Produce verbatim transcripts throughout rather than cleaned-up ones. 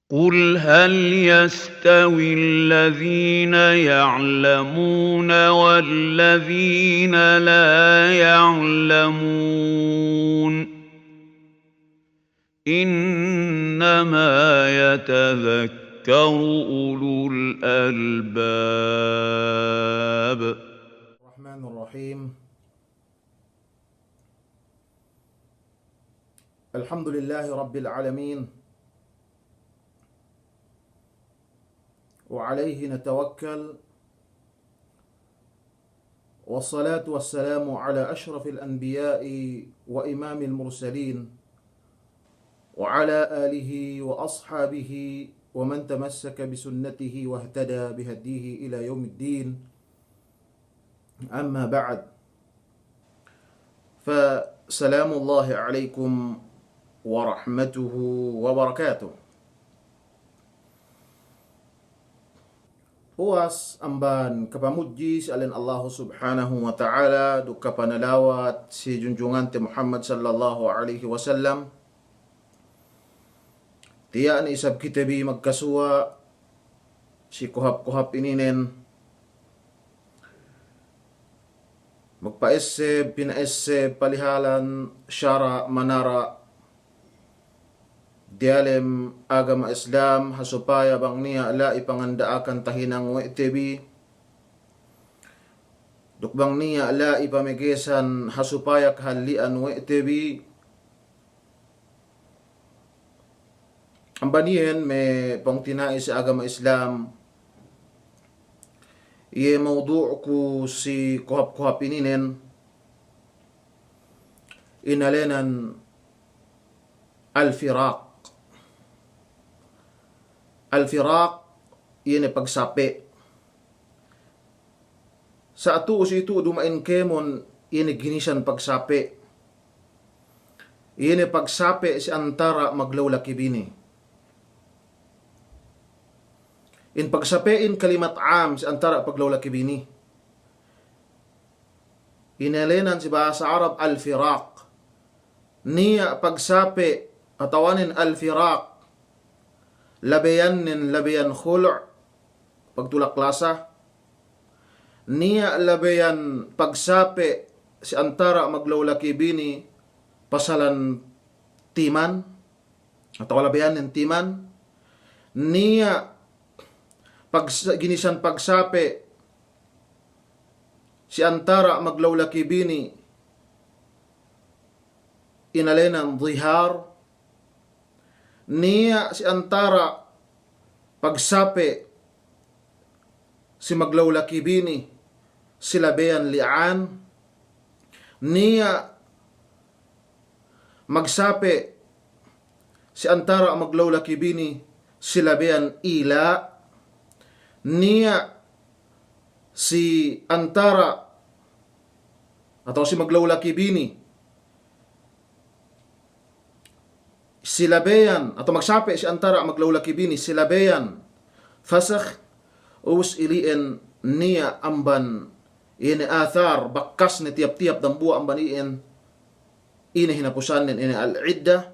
قل هل يستوي الذين يعلمون والذين لا يعلمون إنما يتذكر أولو الألباب. الرحمن الرحيم. الحمد لله رب العالمين، وعليه نتوكل، والصلاة والسلام على أشرف الأنبياء وإمام المرسلين، وعلى آله وأصحابه ومن تمسك بسنته واهتدى بهديه إلى يوم الدين. أما بعد، فسلام الله عليكم ورحمته وبركاته. Puwas amban kapamudji si alen Allahu Subhanahu wa Ta'ala, duk kapanalawat si junjungante Muhammad sallallahu alaihi wasallam. Tiya' ne isab kite bi magkasuwa' si kohap-kohap ininen, magpa'esseb, pina'esseb palihalan sara' manara' diyalem agama Islam, ha supaya bang niya' la'i panganda'akan tahinang we' te bi, duk bang niya' la'i pamegesan ha supaya kahalli'an we' te bi. Amban iyan me' pungtina'i si agama Islam, iye mawdu'ku si kohap-kohap ininen, inalenan al-firaq. Al-firaq, iye ne pagsape'. Sa' tu'u si tu'u duma'in kēmon, iye ne ginisan pagsape'. Iye ne pagsape' si antara' maglaw laki bini. In pagsape'in kalimat am si antara' paglaw laki bini. Inalenan si bahasa Arab al-firaq. Niya' pagsape' atawanen al-firaq, labeyannen labeyan khulu', pagtulak lasa. Niya' labeyan pagsape' si antara' maglaw laki bini pasalan timan, atawa labeyannen timan. Niya' pagsa-, ginisan pagsape' si antara' maglaw laki bini, inalenan zihar. Niya' si antara' pagsape' si maglaw laki bini si labeyan li'an. Niya' magsape' si antara' maglaw laki bini si labeyan ila'. Niya' si antara' atawa si maglaw laki bini si labeyan, atawa magsape' si antara' maglaw laki bini si labeyan fasakh, ubus ili'en niya' amban iye ne athar, bakkasne tiyap-tiyap dambuwa' amban iyan, ine hinapusannen, ine al-idda,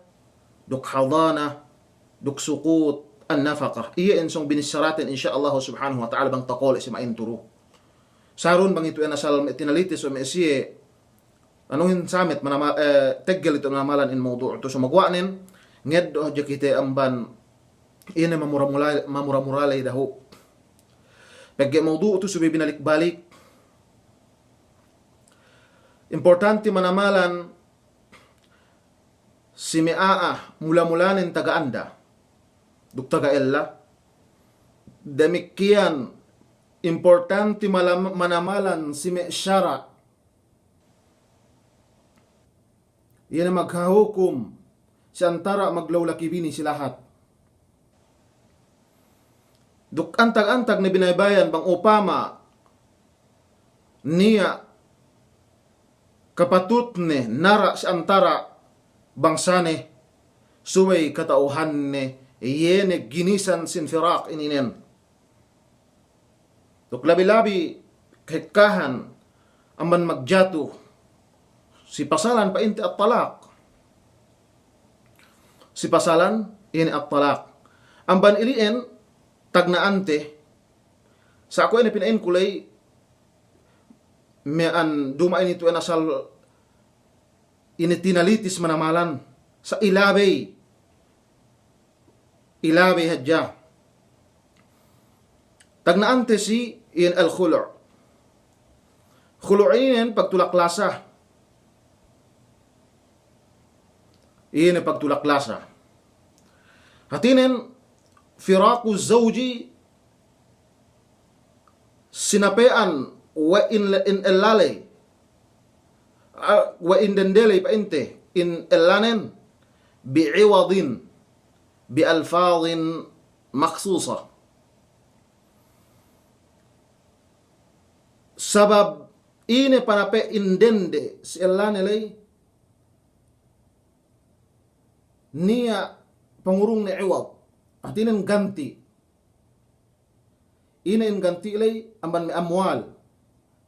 duk hadana, duk suqut an-nafaqah. Iye in sōng binissaraten, insya Allahu subhanahu wa ta'ala, bang takole' si ma'in turu. Sarun bang itu en asal me' tinalites we' me' siye, anuhin samet manama-, eh, teggel itu manamalan in mawdu' tu. So maguwa'nen, ngeddo' hadja kite amban ine mamura-mula-, mamura-mura ley dahu'. Pegge' mawdu' tu subey binalik-balik. Importante manamalan si me' a'a mula-mulanen taga anda duk taga ella. Damikkiyan importante malam-, manamalan si me' sara'. Iye ne maghahukum si antara' maglaw laki bini si lahat. Duk antag-antag ne binaybayan bang upama niya' kapatutne nara' si antara' bangsane, subey kata'uhanne iye ne ginisan sin firaq ininen. Duk labi-labi kahekkahan amban magjatu si pasalan pa'inte at-talaq. Si pasalan ine at-talaq. Amban ili'en tagna'ante, sa' kuwe' ne pina'inku ley, miya'an duma'in itu en asal ine tinalitis manamalan, sa' ilabey, ilabey hadja. Tagna'ante si iyan al-khulu'. Khulu' inin pagtulak lasa. Ine pagtulak lasa. Hātinen, firaqu zawji, sinape'an we' in le-, in ella ley, ah, we' in dende ley pa'inte, in ellanen, bi'iwadin, bi alfadin makhsusa. Sabab ine panape' in dende si ellane ley, niya' pangurungne iwad. Hātinen ganti'. Ine in ganti' ley amban me' amwal.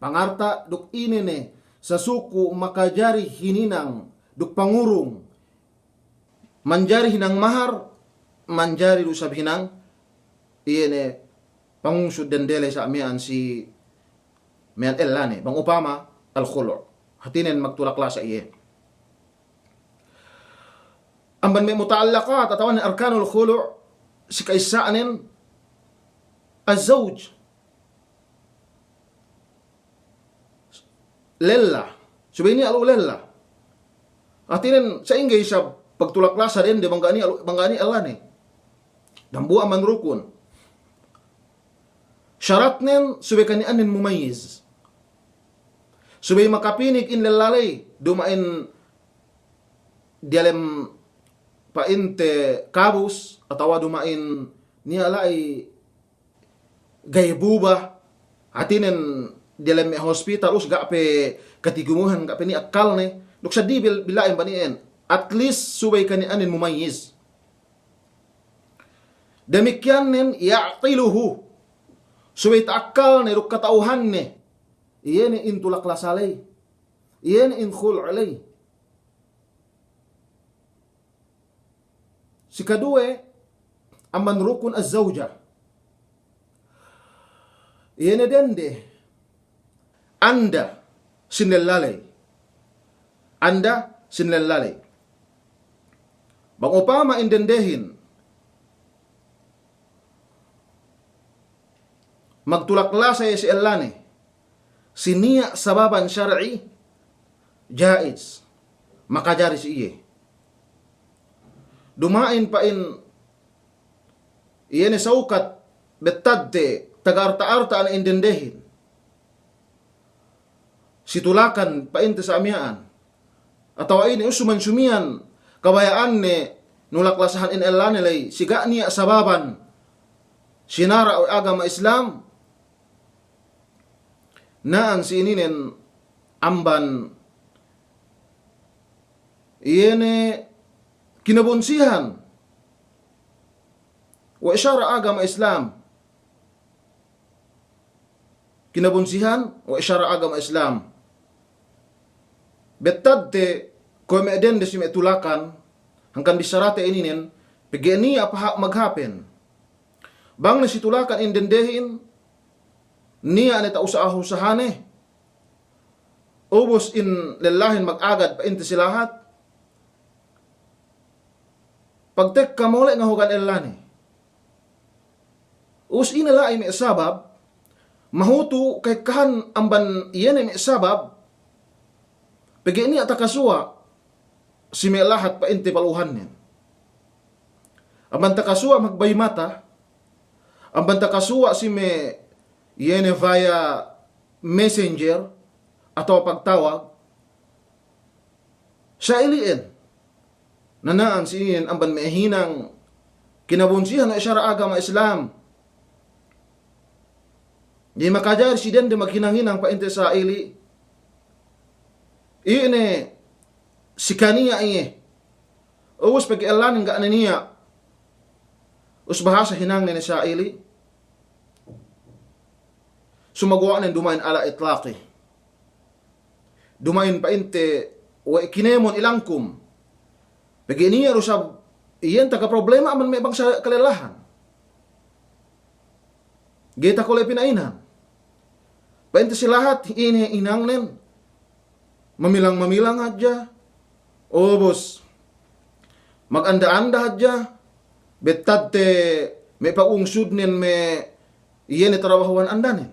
Pangarta' duk ine ne sasuku makajari hininang duk pangurung. Manjari hinang mahar, manjari du isab hinang, iye ne pangungsud dende ley sa' miya'an si miya'an ellane. Bang upama al-khulu'. Hātinen magtulak lasa iye. Amban me' muta'allaqat atawa ne arkanul khulu', si ka'issa'nen, az-zawj. Lella. Subey niya' lu lella. Hātinen sa'ingge isab pagtulak lasa dende bang ga' niya' lu, bang ga' niya' ellane. Dambuwa' amban rukun. Saratnen subey kani'annen mumayyiz. Subey makapinig in lella ley, duma'in diyalem pa'inte kabus, atawa duma'in niya' la'i ga'i buba, hātinen diyalem me' hospital, us ga' pe katigumuhan, ga' pe niya' akkalne, duk seddili bil-, bila'in bani'en, at least subey kani'annen mumayyiz. Damikiyannen ya'qiluhu. Subey ta'akkalne duk kata'uhanne. Iye ne in tulak lasa ley. Iye ne in khulu' ley. Si kaduwe, amban rukun az-zawja. Iye ne dende. Anda sin lella ley. Anda sin lella ley. Bang upama in dendehin magtulak lasa iye si ellane, si niya' sababan shar'i, jaiz, makajari si iye. Duma'in pa'in iye ne sawkat bettadte taga arta'-arta' ne in dendehin. Si tulakan pa'inte sa' miya'an. Atawa ine, us suman sumiyan kabaya'anne nulak lasahan in ellane ley, si ga' niya' sababan sinara' we' agama Islam. Na'an si ininen amban iye ne kinabunsihan we' sara' agama Islam. Kinabunsihan we' sara' agama Islam. Bettadte kuwe' me' dende si me' tulakan, hangkan bissarate ininen, pegge' niya' paha-, maghapen. Bang ne si tulakan in dendehin, niya' ne ta'usaha-usahane, ubus in lellahin magagad pa'inte si lahat, pagtekka mole' ngahugan ellane. Us ine la'i me' sabab, mahutu ka'ekkahan amban iye ne me' sabab, pegge' niya' takasuwa' si me' lahat pa'inte baluhannen. Amban takasuwa' magbay mata, amban takasuwa' si me' iye ne via messenger atawa pagtawag, sa' ili'en. Na na'an si inin amban me' hinang kinabunsihan we' sara' agama Islam. Di' makajari si dende maghinang-hinang pa'inte sa' ili'. Ine si kaniya' iye. Ubus pegge' ellanen ga' ne niya'. Us bahasa hinangne ne sa' ili'. Sumaguwa'nen duma'in ala itlaqi. Duma'in pa'inte we' kinemon ilangkum. Pegge' niya' du sab iyan taga problema amban me' bangsa kalellahan. Ga'i takole' pina'inan. Pa'inte si lahat ine hinangnen, mamilang-mamilang hadja. Ubus, maganda-anda hadja. Bettadte me' pa'ungsudnen me' iye ne tarabahuhan andanen.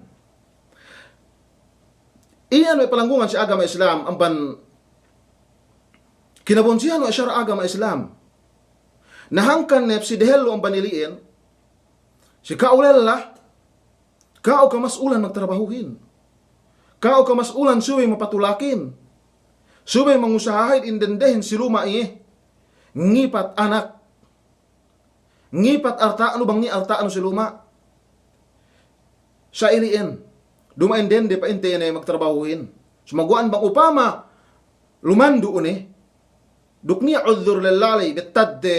Iyan me' palanggungan si agama Islam amban kinabunsihan we' sara' agama Islam. Na hangkan ne si dehellu amban ili'in, si ka'u lella, ka'u kamas'ulan magtarabahuhin. Ka'u kamas'ulan subey mapatulakin. Subey mangusahahin in dendehin si luma' iye. Ngipat anak. Ngipat arta'nu bang niya' arta'nu si luma'. Sa' ili'in. Duma'in dende pa'inte ine magtarabahuhin. Sumaguwa'an bang upama lumandu' ne. Duk niya' udhur lella ley, bettadte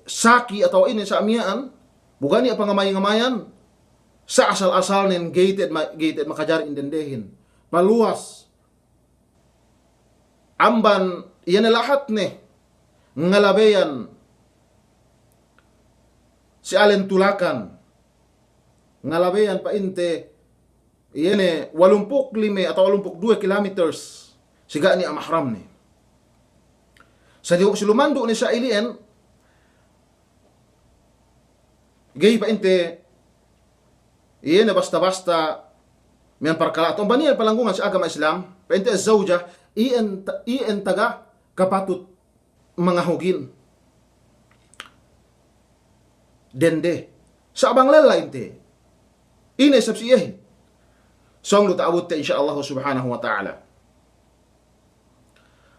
saki atawa ine sa' miya'an, bu ga' niya' pangamay-ngamayan, sa' asal-asalnen ga'i te'ed ma-, ga'i te'ed makajari in dendehin. Paluwas. Amban iye ne lahatne, ngalabeyan si alen tulakan, ngalabeyan pa'inte iye ne walumpū' lime atawa walumpū' duwe kilometers si ga' niya' mahramne. Sa' di-, si lumandu' ne sa' ili'en, ga'i pa'inte iye ne basta-basta miya'an parkala'. Amban iye palanggungan si agama Islam, pa'inte az-zawja, iyan ta-, iyan taga kapatut mangahugin dende. Sa' bang lella inte, ine isab si iyehin. Sōng du ta'abutte, insya Allah subhanahu wa ta'ala.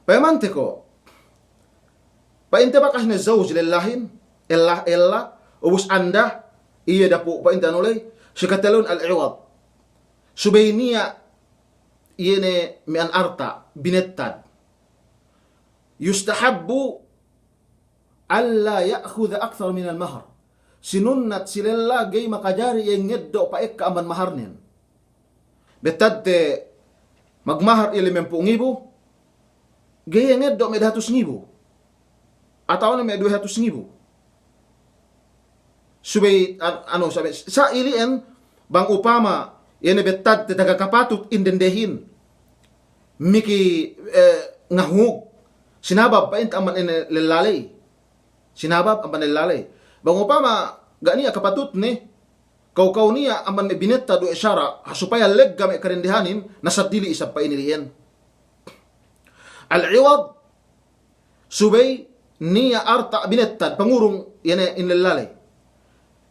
Payamante ko', pa'inte bakas ne zawj lellahin, ella, ella, ubus anda, iye dapu' pa'inte anu ley, si katellun al-iwad. Subey niya' iye ne miya'an arta', binettad. Yustahabbu alla ya'khudha akthar minal mahr. Sinunnat si lella ga'i makajari iye ngeddo' pa'ekka amban maharnen. Bettadte magmahar iye limempū' ngibu, ga'i iye ngeddo' me' dahatus ngibu. Atawa ne me' duwe hatus ngibu. Subey, an-, anu, subey, sa' ili'en bang upama, iye ne bettadte taga kapatut in dendehin. Miki, eh, ngahug. Sinabab pa'inte amban ine lella ley. Sinabab amban lella ley. Bang upama ga' niya' kapatutne, kaw-kaw niya' amban me' binettad we' sara', ha supaya legga me' kadendehanin, na seddili isab pa'in ili'en. Al-iwad, subey niya' arta' binettad, pangurung iye ne in lella ley.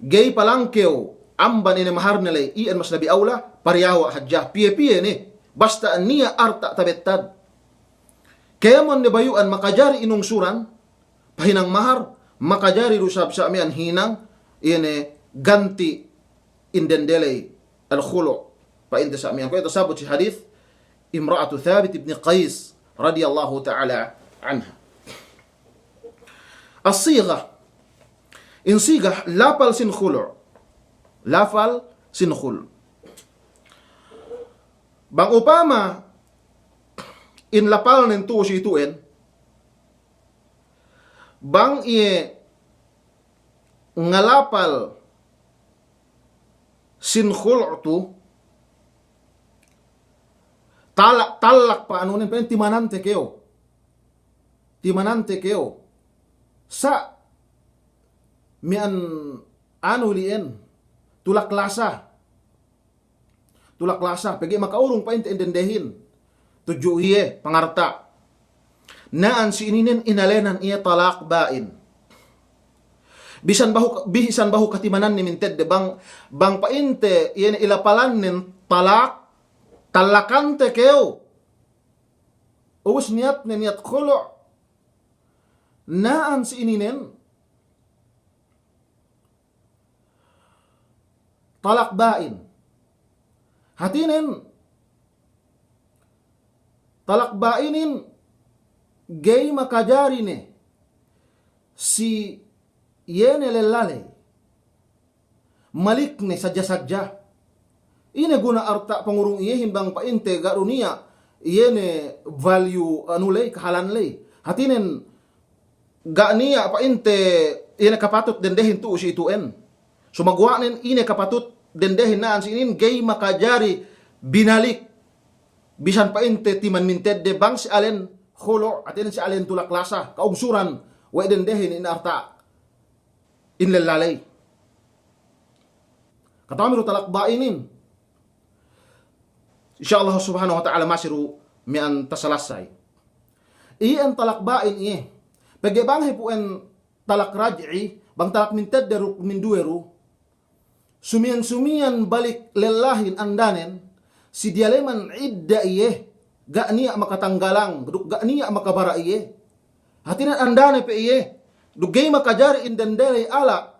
Ga'i palangkew amban ine maharne ley, iyan mas labi awla, pariyawa' hadja, piye-piye ne, basta niya' arta' tabettad. Kēmon ne bayu'an makajari inungsuran, pahinang mahar, makajari du sab sa' miya'an hinang, iye ne ganti' in dende ley, al-khulu', pa'inte sa' miya'an. Kuwe' tasabut si hadis imra'atu Thabit ibn Qais radiyallahu ta'ala anha. As-sigha. In sigha, lapal sin khulu'. Lapal sin khulu'. Bang upama in lapalnen tu'u si itu'en, bang iye ngalapal sin khulu' tu, talak, talak pa anunen, pa'in timanante kew. Timanante kew. Sa' miya'an anu li'en, tulak lasa. Tulak lasa, pegge' maka'urung pa'inte in dendehin. Tudju iye, pangarta'. Na'an si ininen inalenan iye talak ba'in. Bisan bahu, bisan bahu katimananne mintedde bang, bang pa'inte iye ne ilapalannen talak, talakante kew. Ubus niyatne niyat khulu'. Na'an si ininen talak ba'in. Hātinen, talak ba'inin ga'i makajari ne si iye ne lella ley. Malikne sadja-sadja. Ine guna arta' pangurung iyehin bang pa'inte ga' du niya' iye ne value anu ley, kahalan ley. Hātinen ga' niya' pa'inte ine kapatut dendehin tu'u si itu'en. Sumaguwa'nen ine kapatut dendehin na'an si inin ga'i makajari binalik. Bisan pa'inte timan mintedde bang si alen khulu', hātinen si alen tulak lasa, kaugsuran we' dendehin in arta' in lella ley. Kata'uhanbi du talak ba'inin. Insya Allah subhanahu wa ta'ala masi du miya'an tasalassay. Iyan talak ba'in iye. Pegge' bang hep we' en talak raj'i, bang talak mintedde duk minduwe du. Sumiyan-sumiyan balik lellahin andanen, si diyaleman idda iye, ga' niya' makatanggalang, duk ga' niya' makabara' iye. Hātinen andane pe iye, duk ga'i makajari in dende ley ala',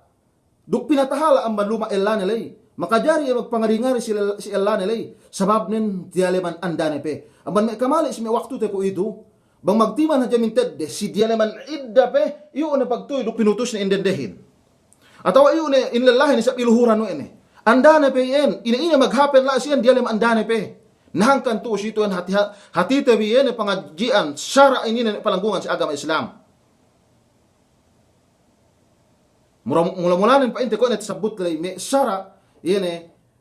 duk pinatahala' amban luma' ellane ley. Makajari iye magpangari-ngari si lel-, si ellane ley. Sababnen diyaleman andane pe. Amban me' kamali' si me' waktute kuwe'itu, bang magtiman hadja mintedde, si diyaleman idda pe, iyu' ne pagtuy duk pinutusne in dendehin. Atawa iyu' ne in lellahin isab iluhuran we' ne. Andane pe iyan, ine-ine maghapen la'i si iyan diyalem andane pe. Na hangkan tu'u si itu'en hati-, hatite bi iye ne pangadji'an sara' ininen palanggungan si agama Islam. Mula-, mula-mulanen pa'inte kuwe' ne tasabbut ley me' sara', iye ne,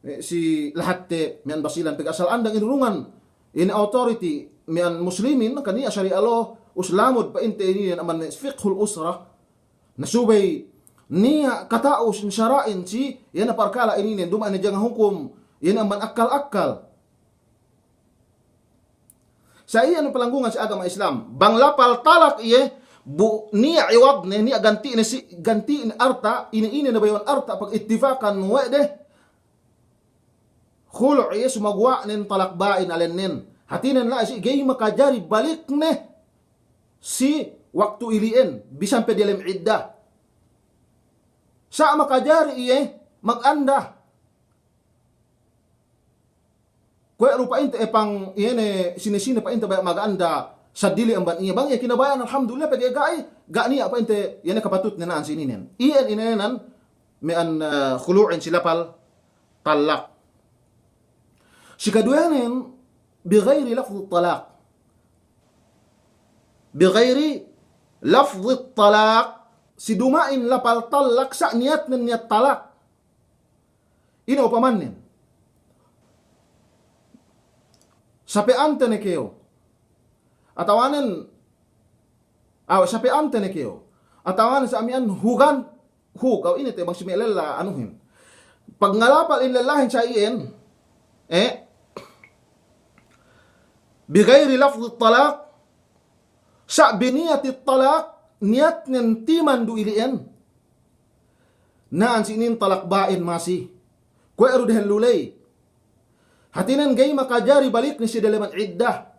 me' si lahatte miya'an Basilan pegge' asal andang inurungan, iye ne authority miya'an muslimin, kan niya' sari'a law, us lamud pa'inte ininen amban me' fiqhul usra, na subey niya' kata'u sin sara'in si, iye ne parkala' ininen, duma'in ne janga hukum, iye ne amban akkal-akkal. Sa iyan palanggungan si agama Islam. Bang lapal talak iye, bu niya' iwadne, niya' ganti'ne si, ganti'ne arta', ine-ine ne bayu'an arta' pagittifakan we' de. Khulu' iye sumaguwa'nen talak ba'in alennen. Hātinen la'i si ga'i makajari balikne si waktu ili'en, bisan pe diyalem idda. Sa' makajari iye maganda. Kuwe' du pa'inte epang iye ne sine-sine pa'inte baya' maganda seddili amban iye. Bang iye kinabaya'an alhamdulillah, pegge' ga'i, ga' niya' pa'inte iye ne kapatutne na'an si ininen. Iyan inēnan miya'an, eh, khulu'in si lapal talak. Si kaduwenen, bi ghairi lafdhi talak. Bi ghairi lafdhi talak. Si duma'in lapal talak sa' niyatnen niyat talak. Ine upamanen? Sape'ante ne kew. Atawanen, aw, sape'ante ne kew. Atawanen sa' miya'an hugan, hug, aw ine te bang si me' lella anuhin. Pagngalapal in lellahin sa' iyan, eh, bi ghairi lafdhi talak, sa' bi niyati talak, niyatnen timan du ili'en. Na'an si inin talak ba'in masi. Kuwe' du dehellu ley. Hātinen ga'i makajari balikne si daleman idda.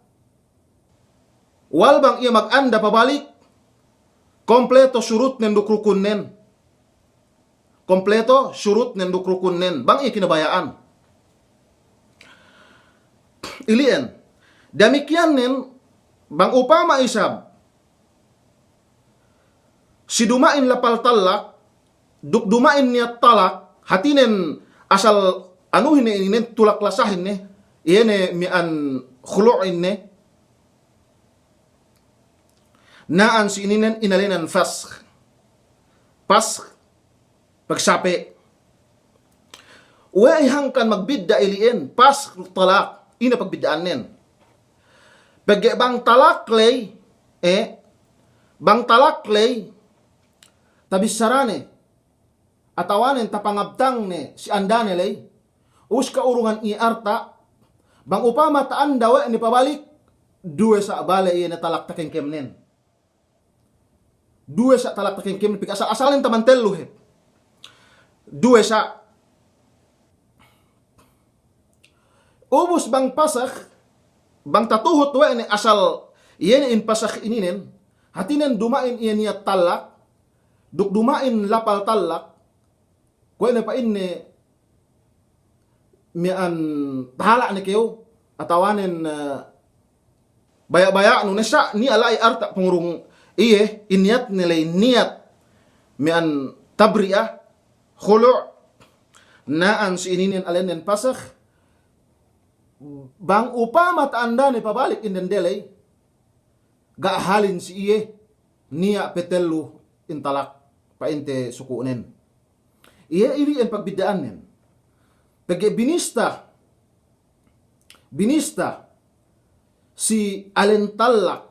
Wal bang iye maganda pabalik, kompleto surutnen duk rukunnen. Kompleto surutnen duk rukunnen. Bang iye kinabaya'an. Ili'en. Damikiyannen, bang upama isab si duma'in lapal talak, duk duma'in niyat talak, hātinen asal anuhin ne ininen tulak lasahin ne, iye ne miya'an khulu'in ne, na'an si ininen inalenan fasakh. Fasakh, pagsape'. We'ey hangkan magbidda' ili'en, fasakh, talak, ine pagbidda'annen? Pegge' bang talak ley, eh, bang talak ley, tabissarane, atawanen tapangabtangne si andane ley, us ka'urungan iye arta', bang upama ta'anda we' ne pabalik, duwe sa' bale iye ne talak takengkemnen. Duwe sa' talak takengkemnen, pegge' asal, asalnen taman tellu hep. Duwe sa'. Ubus bang fasakh, bang tatuhut we' ne asal iye ne in fasakh ininen, hātinen duma'in iye niyat talak, duk duma'in lapal talak, kuwe' ne pa'inne miya'an tahala' ne kew, atawanen, eh, baya'-baya'nu ne sa' niya' la'i arta' pangurung iye, in niyatne ley niyat miya'an tabri'ah, khulu', na'an si ininen alennen fasakh, bang upama ta'andane pabalik in dende ley, ga' halin si iye, niya' pe tellu in talak, pa'inte suku'nen. Iye ili'en pagbidda'annen. Pegge' binista, binista si alen tallak,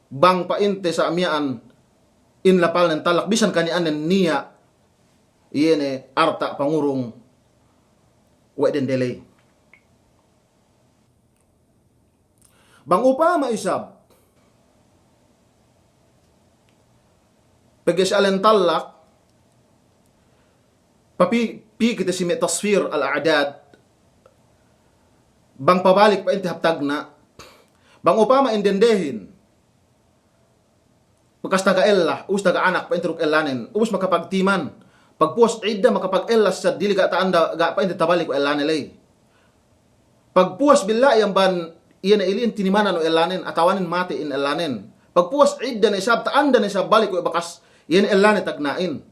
bang pa'inte sa' miya'an in lapalnen tallak, bisan kaniyanen niya' iye ne arta' pangurung we' dende ley. Bang upama isab, pegge' si alen tallak, papi-, pī kite si me' tasfir al-a'dad, bang pabalik pa'inte hap tagna', bang upama in dendehin, bakas taga ella, ubus taga anak pa'inte duk ellanen, ubus makapagtiman. Pagpuwas idda makapagella si seddili ga' ta'anda, ga' pa'inte tabalik we' ellane ley. Pagpuwas billa'i amban iye ne ili'in tinimanan we' ellanen, atawanen matey in ellanen. Pagpuwas idda ne isab, ta'anda ne isab balik we' bakas iye ne ellane tagna'in.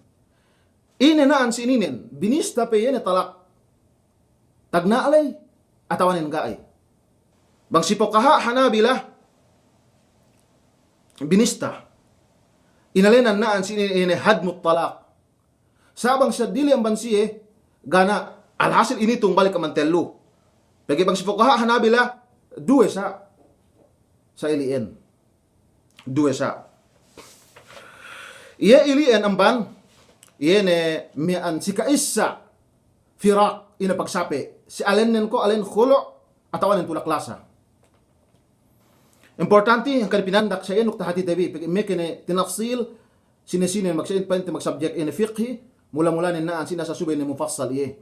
Ine na'an si ininen, binista pe iye ne talak tagna' ley, atawanen ga'i. Bang si fuqaha' Hanabila, binista. Inēnan na'an si ine, ine hadmut talak. Sa' bang seddili amban siye, ga' ne, alhasil initung balik amban tellu. Pegge' bang si fuqaha' Hanabila, duwe sa'. Sa' ili'en. Duwe sa'. Iye ili'en amban, iye ne miya'an si ka'issa firaq, ine pagsape'. Si alennen ko' alen khulu', atawanen tulak lasa. Importanti, hangkan pinandak sa' iye duk tahatite bi, pegge' meke ne tinafsil, sine-sine magsa'in pa'inte magsubjek ine fiqhi, mula-mulanen na'an sine sa' subey ne mufassal iye.